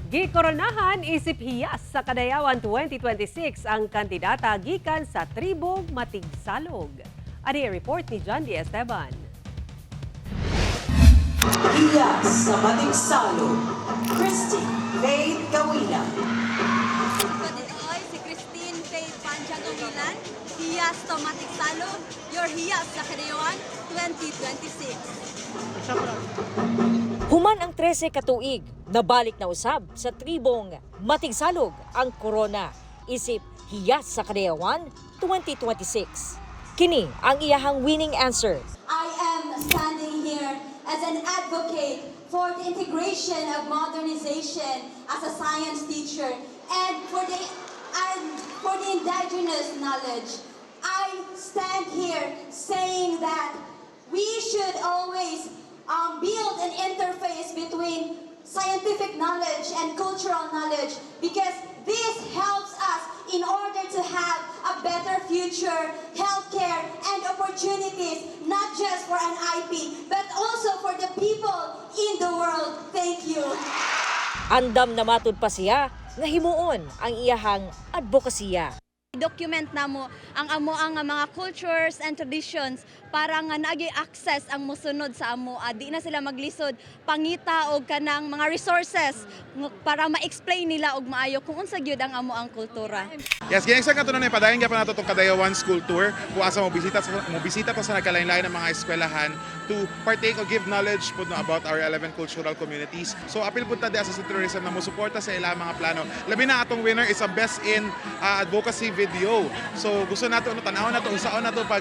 Gikoronahan isip Hiyas sa Kadayawan 2026 ang kandidata gikan sa tribong Matigsalog. Ani report ni John D. Esteban. Hiyas sa Matigsalog, Christine Faith Gawilan. Dito si Christine Faith Panjagawilan, Hiyas to Matigsalog, your Hiyas sa Kadayawan 2026. Human ang 13 ka tuig, nabalik na usab sa tribong Matigsalog ang korona isip Hiyas sa Kadayawan 2026. Kini ang iyahang winning answer. I am standing here as an advocate for the integration of modernization as a science teacher and for the indigenous knowledge. I stand here saying that we should always build an interface between scientific knowledge and cultural knowledge because this helps us in order to have a better future, healthcare, and opportunities, not just for an IP, but also for the people in the world. Thank you. Andam na matud pa siya nga himuon ang iyahang advokasya. Document namo ang amo ang mga cultures and traditions para nga naagi access ang musunod sa amo, di na sila maglisod pangita og kanang mga resources para ma-explain nila og maayo kung unsa gyud ang amo ang kultura. Yes, gining sa kato na padayon gyapon nato tong Kadayawan School Tour kung asa mo bisita ta sa nagkalain-lain ng mga eskwelahan to partake or give knowledge pud, no, about our 11 cultural communities. So apil pud ta diha sa tourism na mosuporta sa ilang mga plano. Labi na atong winner is ang best in advocacy video. So gusto nato, no, tan-awon nato unsaon nato pag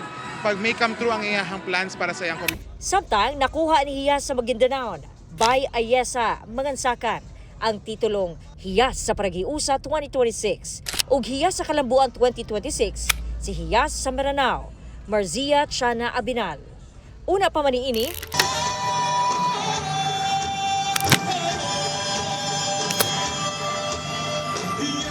may come true ang iyahang plans para sa iyang community. Samtang nakuha ni Hiyas sa Maguindanao by Ayesa Mangansakan ang titulong Hiyas sa Paragiusa 2026 ug Hiyas sa Kalambuan 2026 si Hiyas sa Maranao, Marzia Chana Abinal. Una pa man niini,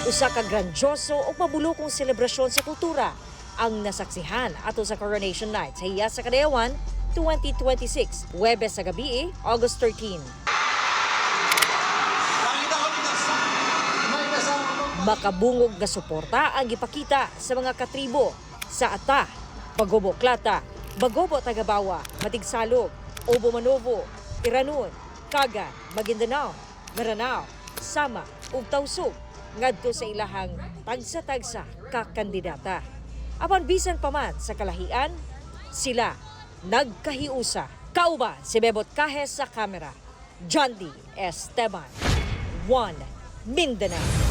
usa ka grandioso ug mabulukong selebrasyon sa kultura ang nasaksihan ato sa Coronation Night sa Hiyas sa Kadayawan 2026, Huwebes sa gabi, August 13. Makabungog nga suporta ang gipakita sa mga katribo sa Ata, Bagobo Klata, Bagobo Tagabawa, Matigsalog, Obo Manobo, Iranun, Kaga, Maguindanao, Maranao, Sama ug Tausug ngadto sa ilahang tagsa-tagsa ka kandidata. Apan bisan pa man sa kalahian, sila nagkahiusa. Kauban si Bebot Cajes sa kamera. John D. Esteban. 1 Mindanao.